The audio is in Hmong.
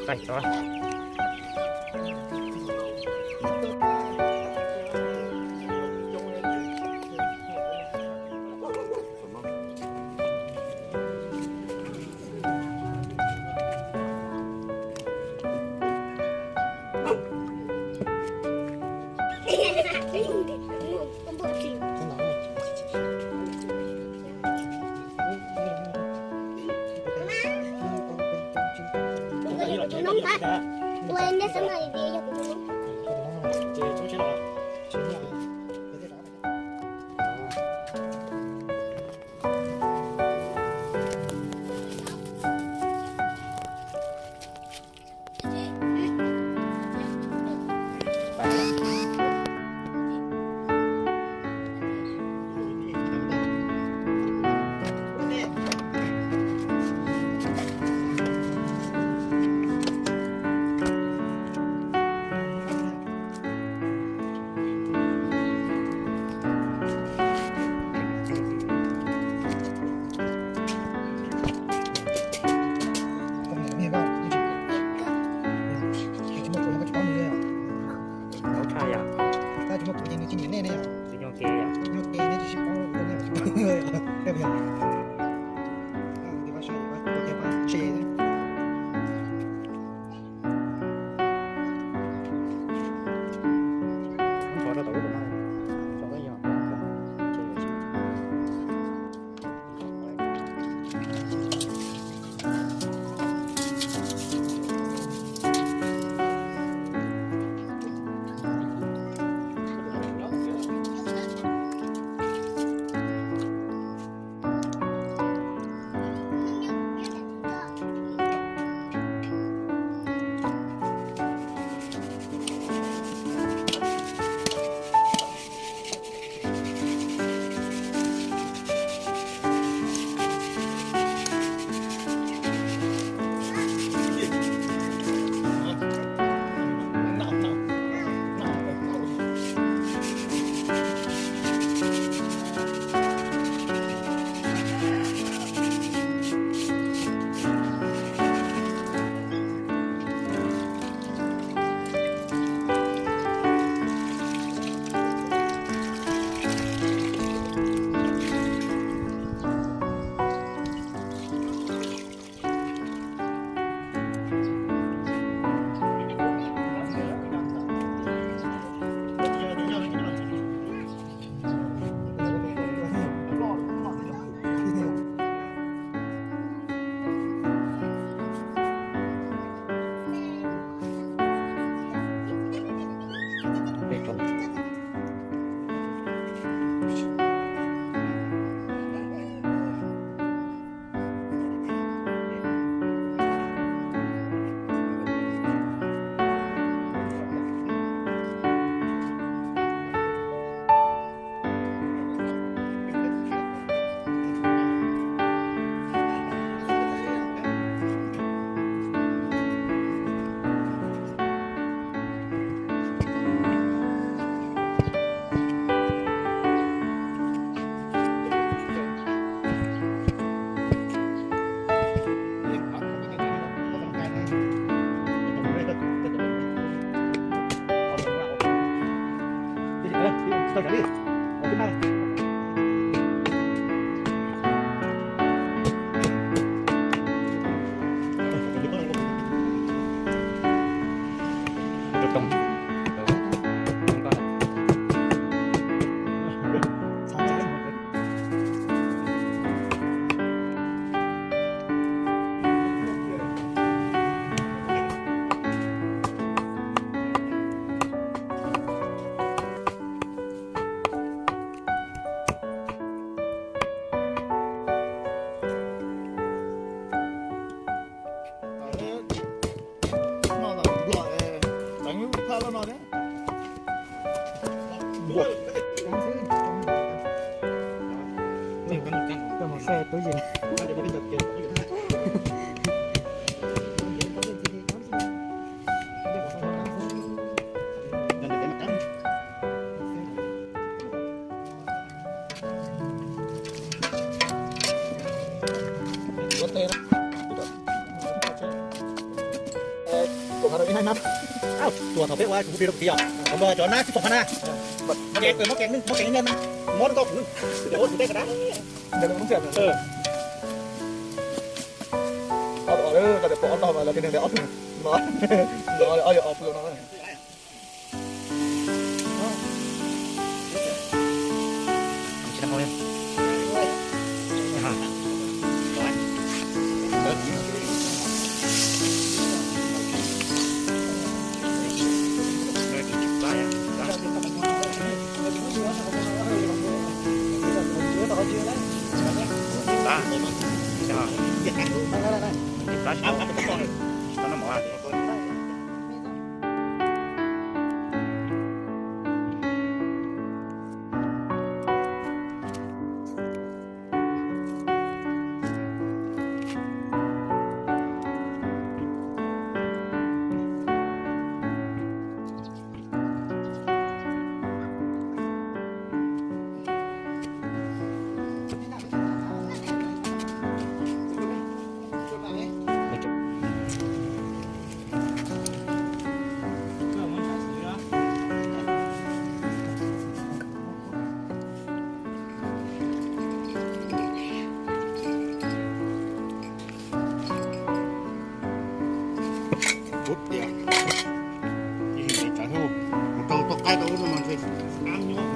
Tau. Tsis muaj kuv yog koj tsis paub nws li os. Tau tshaj yom. Tab tsis muaj kuv ces nws tsis nyiam nej ne yom. Tsis nyob kev yom. Nyob kev nej tsis sib paub, nej tsis paub. Ces pab saib, pab tse. Tus thaum peb ua kuv hu plig rau kuv txiv os, kuv npawg cov nab tsib puas phab na. Mob kev, mob kev, mob kev nyob, mob nkauj kuv, kuv tej ka dab. Ub tias, ib sim tsav hnub, kuv rau tau qaib rau ub no mas ntshe ab nyuaj.